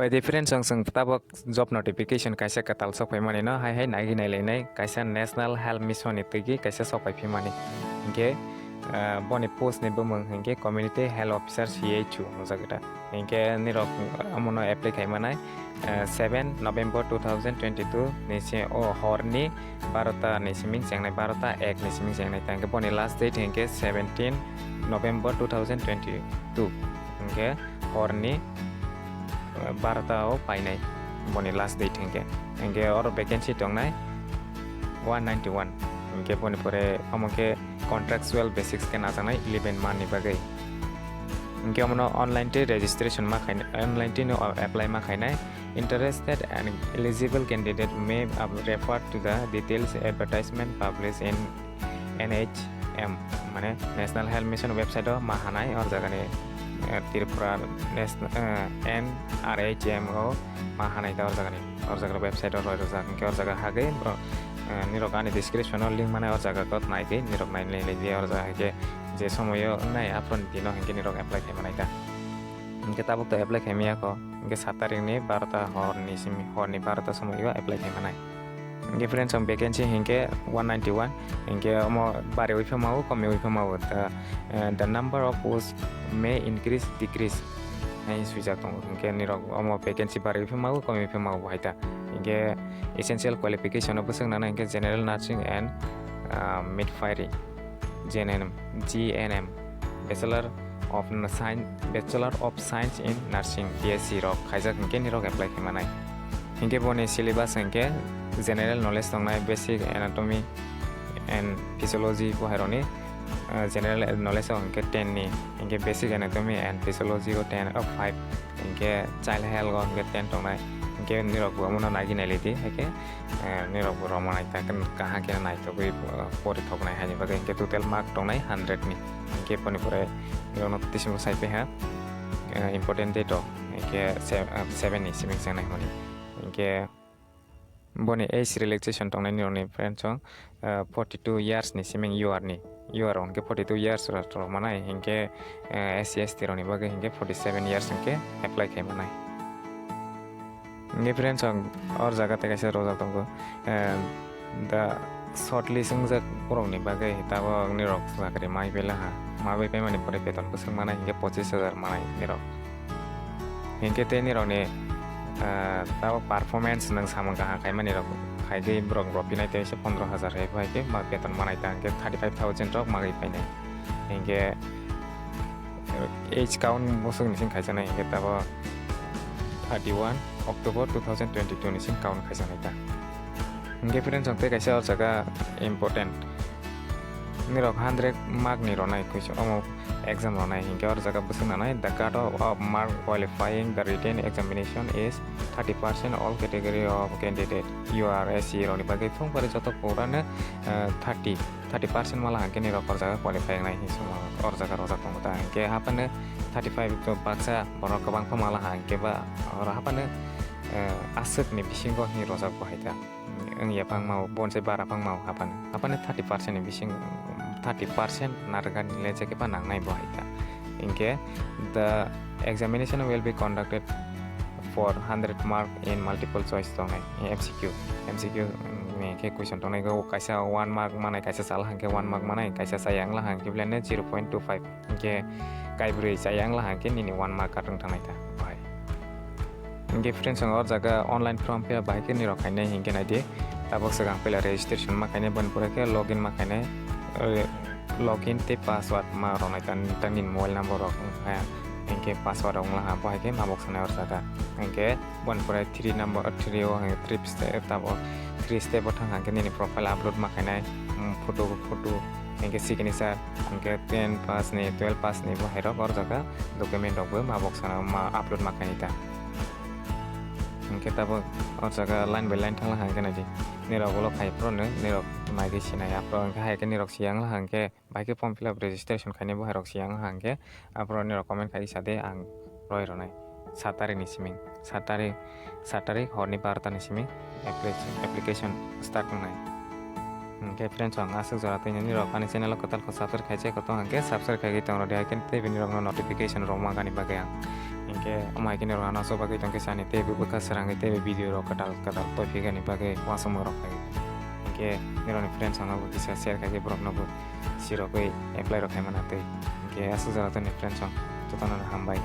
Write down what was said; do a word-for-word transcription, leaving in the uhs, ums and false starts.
Bai de friends, ang chwng tabok job notification kaisa kwtal sok phaimani no hai hai nagi nai lainai, kaisa National Health Mission ni twi kaisa sok phai phimani. Hinkhe, ah, boni post ni bumung hinkhe Community Health Officer, C H O hwnjak ta. Hinkhe nirok omono apply khaimanai, ah, seven November two thousand twenty-two ni se o horni barota ni siming chengnai, barota ek ni siming chengnai. Tangkhe boni last date hinkhe seventeen November two thousand twenty-two. Hinkhe horni, eh, barota o painai boni last date hinkhe. Hinkhe oro vacancy tongnai one ninety-one. Hinkhe boni pore omo khe contractual basics khe najaknai eleven month ni bagwi. Hinkhe omono online tei registration ma khainai, online tei no apply ma khainai. Interested and eligible candidate may, uh, refer to the details advertisement published in N H M, mane National Health Mission website o ma hanai or jagani, eh, Tripura National, eh, N R H M o ma hanai ta or jagani, or jaga website o roi rojak. Hinkhe or jaga hagwi bro, eh, nirok ani description o link manai or jaga kot nai di, nirok nai nai di or jaga, hinkhe je somoyo wngnai aphuru ni dino hinkhe nirok apply khai manai ta. Hinkhe tabuk to apply khai maya kho, hinkhe sat tarikh ni barota horni simi, horni barota somoyo apply khai manai. Hinkhe friends, ang vacancy hinkhe one ninety-one, hinkhe omo bari wi phama o, komi wi phama o, the, eh, the number of posts may increase, decrease hai swijak tongo. Hinkhe nirok omo vacancy bari wi phama o, komi wi phama o bo hai ta. Hinkhe essential qualification o bwswk nana hinkhe general nursing and, ah, midwifery. G N M, G N M, Bachelor of Science, Bachelor of Science in Nursing, B S C rok khaijak hinkhe nirok apply khai manai. Hinkhe boni syllabus hinkhe general knowledge tongnai, basic anatomy and physiology bo hai rokni, uh, general knowledge o hinkhe ten ni, hinkhe basic anatomy and physiology o ten, o five, hinkhe child health o hinkhe ten tongnai, hinkhe nirok bo omono nagi nai lidi, haikhe, eh, nirok bo roma nai ta, kaham khe naithogwi, eh, pori thoknai haini bagwi hinkhe total mark tongnai hundred ni, hinkhe boni pore nirokno tei simi sai paiha, eh, important date o, hinkhe se-, eh, seven ni simi chengnai hwnmani, hinkhe boni age relaxation tongnai nirokni friends o, ah, forty two years ni siming U R ni, U R o hinkhe forty two years rok manai hinkhe, ah, S C S T rokni bagwi hinkhe forty seven years hinkhe apply khai manai. Hinkhe friends, ang or jaga tei kaisa rojak tongo, ah, the shortlist wngjak borokni bagwi tabok nirok chakri mai pela ha, ma bai paimani pore beton bwswk manai hinkhe pochis hajar manai nirok. Hinkhe tei nirokni, ah, tabok performance nwng samung kaham khaimani rok khaigwi borok rwphinai tei se pondro hajar hai bai khe ma beton manai ta hinkhe thirty five thousand rok magwi painai. Hinkhe age count bosong ni sing khaijaknai hinkhe tabok thirty one October two thousand twenty two ni sing count khaijaknai ta. Hinkhe friends, ang tei kaisa o jaga important. Nirok hundred mark ni ronai kuisa omo exam ronai hinkhe or jaga bwswk nanai, the cut off of mark qualifying the written examination is thirty percent all category of candidate. U R, S C rokni bagwi thung pari joto purano, eh, thirty, thirty percent mala hinkhe nirok or jaga qualify wngnai hinwi songma or jaga rojak tongo ta hinkhe haphano thirty five baksa borok kwbang khe mala hinkhe ba or haphano, eh, aswk ni bisingo hinwi rojak bo hai ta. Wng ya phangma o, bo se bara phangma o haphano. Haphano thirty percent ni bising, thirty percent narwkani le je khe ba nangnai bo hai ta. Hinkhe the examination will be conducted for hundred mark in multiple choice tongnai, M C Q. M C Q ni khe question tongnai khe o kaisa one mark manai, kaisa chala hinkhe one mark manai, kaisa chaya wngla hinkhe belai no zero point two five. Hinkhe kaibrwi chaya wngla hinkhe nini one mark kat wng thangnai ta bahai. Hinkhe friends, ang o jaga online form fill up bahai khe nirok khainai hinkhe naidi. Tabok swkang puila registration ma khainai, boni pore khe login ma khainai, eh, login tei password ma rwnai ta, ta nini mobile number rok wngkha, hinkhe password rok wngla ha, bo hai khe ma bok sanai o jaga. Hinkhe boni pore three number, three o, three step, tabok three step o thang hinkhe nini profile upload ma khainai, mm, photo, photo, hinkhe signature, hinkhe ten pass ni, twelve pass ni bo hai rok o jaga document rok bo ma bok sana ma upload ma khainai ta. Hinkhe tabok o jaga line by line thangla hinkhe naidi. Nirok ulo khai phuru no nirok naigwi sinai. Aphuru hinkhe hai khe nirok siyang la hinkhe bai khe form fill up registration khainai bo hai rok siyang la hinkhe aphuru nirok comment khai sa de, ang roi rwnai. Sat tarikh ni siming, sat tarikh, sat tarikh horni barota ni siming application, application start wngnai. Hinkhe friends, ang aswk jora twi nini rok ani channel o kwtal khe subscribe khaijak khe tong hinkhe subscribe khaigwi tong rwdi, hai khe tei bini rok no notification rok mangani bagwi ang. Hinkhe omo hai khe norok ano aswk bagwi tongkhe sani tei bwkha srangwi tei video rok kwtal kwtal toipikani bagwi uansukmung rok khai. Hinkhe norokni friends rokno bo kisa share khai khe borokno bo sirogwi apply rok khaimani twi. Hinkhe aswk jora tongni friends rok jotono hambai.